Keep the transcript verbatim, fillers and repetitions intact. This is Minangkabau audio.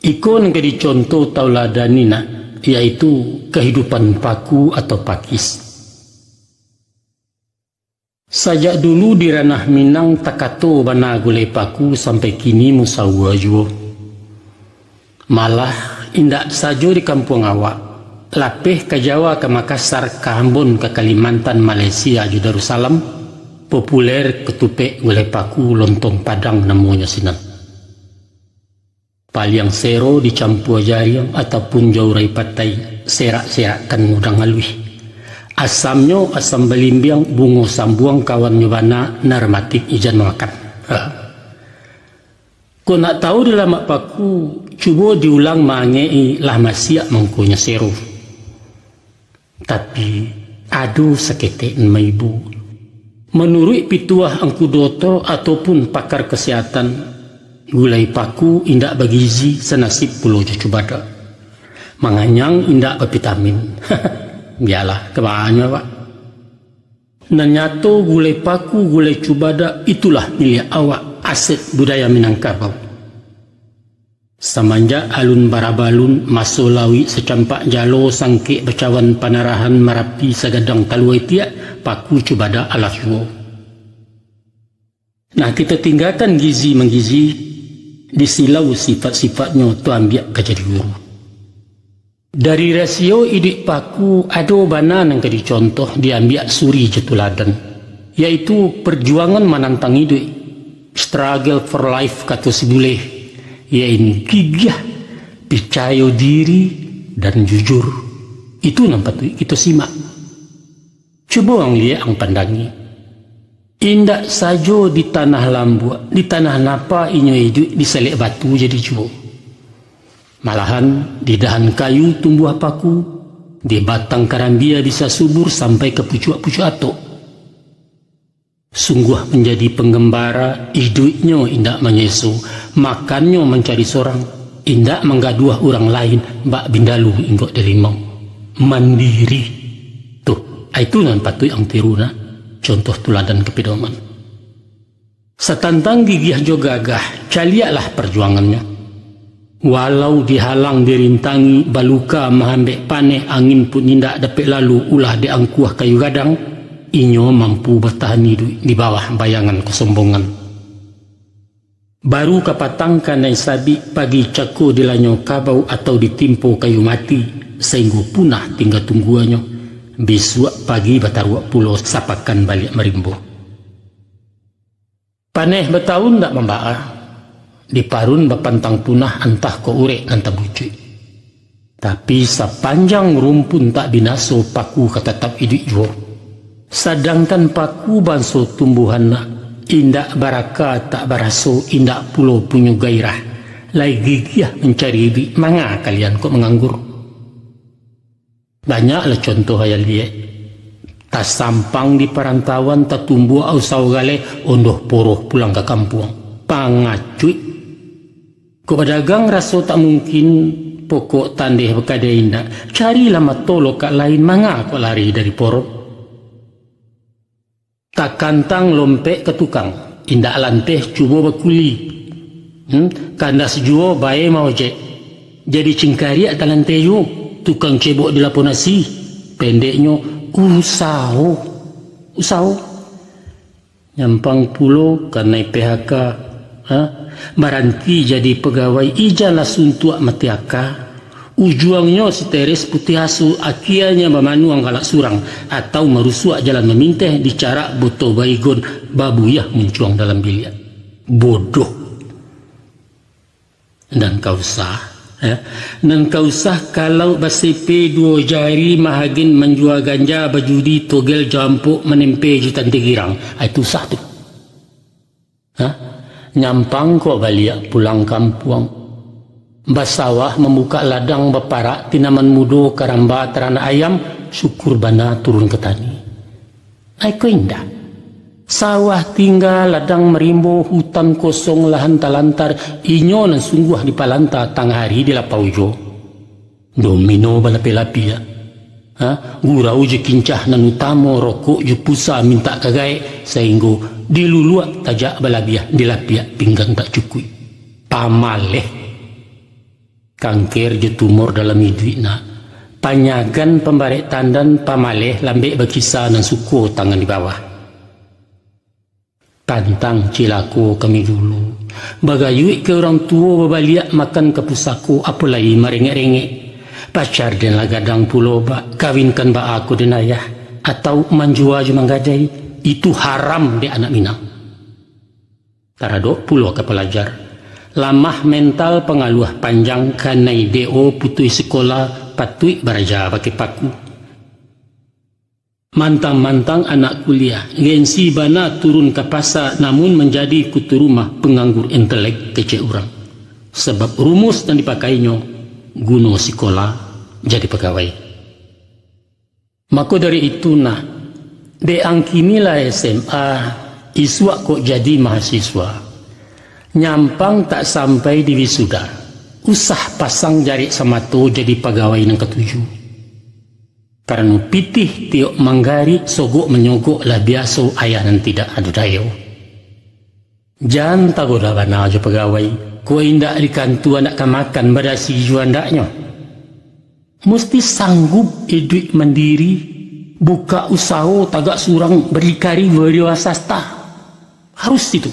Iko nan ka dicontoh tauladan ni nak, yaitu kahidupan paku atau pakis. Sajak dulu di ranah Minang takato bana gulai paku sampai kini musawa juo. Malah, indak sajo di kampuang awak, lapeh ka Jawa, ka Makassar, ka Ambon, ka Kalimantan, Malaysia, jo Darussalam, populer katupek gulai paku, lontong Padang namonyo sinan. Paliang sero dicampua jariang ataupun jo urai patai, serak-serakkan udang aluih. Asamnyo asam balimbiang, bungo sambuang kawannyo bana, narmatik ijan makan. Ha. Kok nak tahu di lamak paku, cubo diulang maangek-i, lah masiak mangkonyo sero. Tapi, ado saketek nan maibo. Manuruik pituah Angku Doto ataupun pakar kasihatan, gulai paku indak bagizi, sanasib pulo jo cubadak. Manganyang, indak bavitamin. Bialah, kabaanyo, Pak. Nan nyato, gulai paku, gulai cubadak, itulah miliak awak, aset budaya Minangkabau. Samanjak alun barabalun, maso lauik sacampak jalo, sangkek bacawan panarahan, Marapi sagadang talua itiak, paku cubadak alah juo. Nah, kito tinggakan gizi manggizi, disilau sifat-sifatnyo, tu ambiak ka jadi guru. Dari rasio iduik paku, ado bana nan ka dicontoh, diambiak suri jo tuladan, yaitu parjuangan manantang iduik, struggle for life, kato si buleh, yaitu gigiah, picayo diri, dan jujur. Itu nan patuik kito simak. Cubo ang liek, ang pandangi. Indak sajo di tanah lambuak, di tanah napa inyo iduik, di salek batu jadi juo. Malahan, di dahan kayu tumbuah paku, di batang karambia bisa subur sampai ka pucuak-pucuak atok. Sungguah manjadi pangambara, iduiknyo indak manyeso, makannyo mancari sorang, indak manggaduah urang lain, bak bindalu inggok di limau. Mandiri. Tuh, itu nan patuik ang tiru nak, contoh tuladan kapidoman. Satantang gigiah jo gagah, caliaklah parjuangannyo. Walau dihalang dirintangi, baluka maambek paneh, angin pun indak dapek lalu, ulah diangkuah kayu gadang, inyo mampu batahan iduik di bawah bayangan kasombongan. Baru kapatang kanai sabik, pagi cako dilanyo kabau atau ditimpo kayu mati, sainggo punah tingga tungguanyo, bisuak pagi bataruak pulo, sapakan baliak marimbo. Paneh bataun ndak mambaa, diparun bapantang punah, antah kok urek nan tabucuik. Tapi, sapanjang rumpun tak binaso, paku ka tatap iduik juo. Sadangkan paku banso tumbuahan nak, indak baraka tak baraso, indak pulo punyo gairah, lai gigiah mancari iduik, manga kalian kok manganggur? Banyaklah contoh ayah liek. Tasampang di parantauan, tatumbuak usaho galeh, ondoh poroh pulang ka kampuang. Pangacuik. Kok badagang raso tak mungkin, pokok tandeh bakadai indak, carilah mato lokak lain, manga kok lari dari poroh. Takantang lompek ka tukang, indak lanteh cubo bakuli. Hmm, kandas juo bae maojek. Jadi cingkariak talanteh juo, tukang cebok di lapo nasi. Pendeknyo, usaho. Usaho. Nyampang pulo kanai P H K. Ha? Baranti jadi pagawai, ijanlah suntuak mati aka. Ujuangnyo siteres putiah asu, akianyo bamanuang galak surang, atau marusuak jalan maminteh, dicarak boto Baygon, babuyah muncuang dalam biliak. Bodoh. Nan ka usah, ya. Nan ka usah kalau basipe duo jari, mahagen manjua ganja, bajudi, togel, jampuk, manempe jo tante girang. Ah, itu usah tu. Ha? Nyampang kok baliak pulang kampuang. Basawah, mambukak ladang, baparak tinaman mudo, karamba taranak ayam, syukur bana turun ka tani. Ai ko indak. Sawah tingga, ladang marimbo, hutan kosong, lahan talantar, inyo nan sungguah dipalanta, tangah ari dilapau juo. Domino balapia-lapia. Ha? Gurau jo kincah nan utamo, rokok jo pusa mintak ka gaek, sainggo diluluak tajak balabiah, dilapiak pinggan tak cukuik. Pamaleh. Kangker jo tumor dalam iduik nak, panyagan pambarek tandan, pamaleh lambek bakisa nan suko tangan di bawah. Pantang cilako kami dulu, bagayuik ka urang tuo, babaliak makan ka pusako, apo lai marengek-rengek. Pacar den lah gadang pulo, bak, kawinkan baa ko den ayah, atau manjua jo manggadai, itu haram dek anak Minang. Taradok pulo ka palajar, lamah mental pangaluah panjang, kanai D O putuih sikola, patuik baraja pakai paku. Mantang-mantang anak kuliah, gengsi bana turun ka pasa, namun manjadi kutu rumah, panganggur intelek kecek urang. Sabab rumus nan dipakainyo, guno sikola jadi pagawai. Mako dari itu nak, dek ang kini lah S M A, isuak kok jadi mahasiswa. Nyampang tak sampai di wisuda, usah pasang jarek samato jadi pagawai nan katuju. Karano pitih tiok manggarik, sogok manyogok lah biaso, ayah nan tidak ado dayo. Jan tagoda bana jo pagawai, kok indak di kantua ndak ka makan, badasi juo andaknyo. Musti sanggup iduik mandiri, bukak usaho tagak surang, bardikari wiraswasta. Harus itu.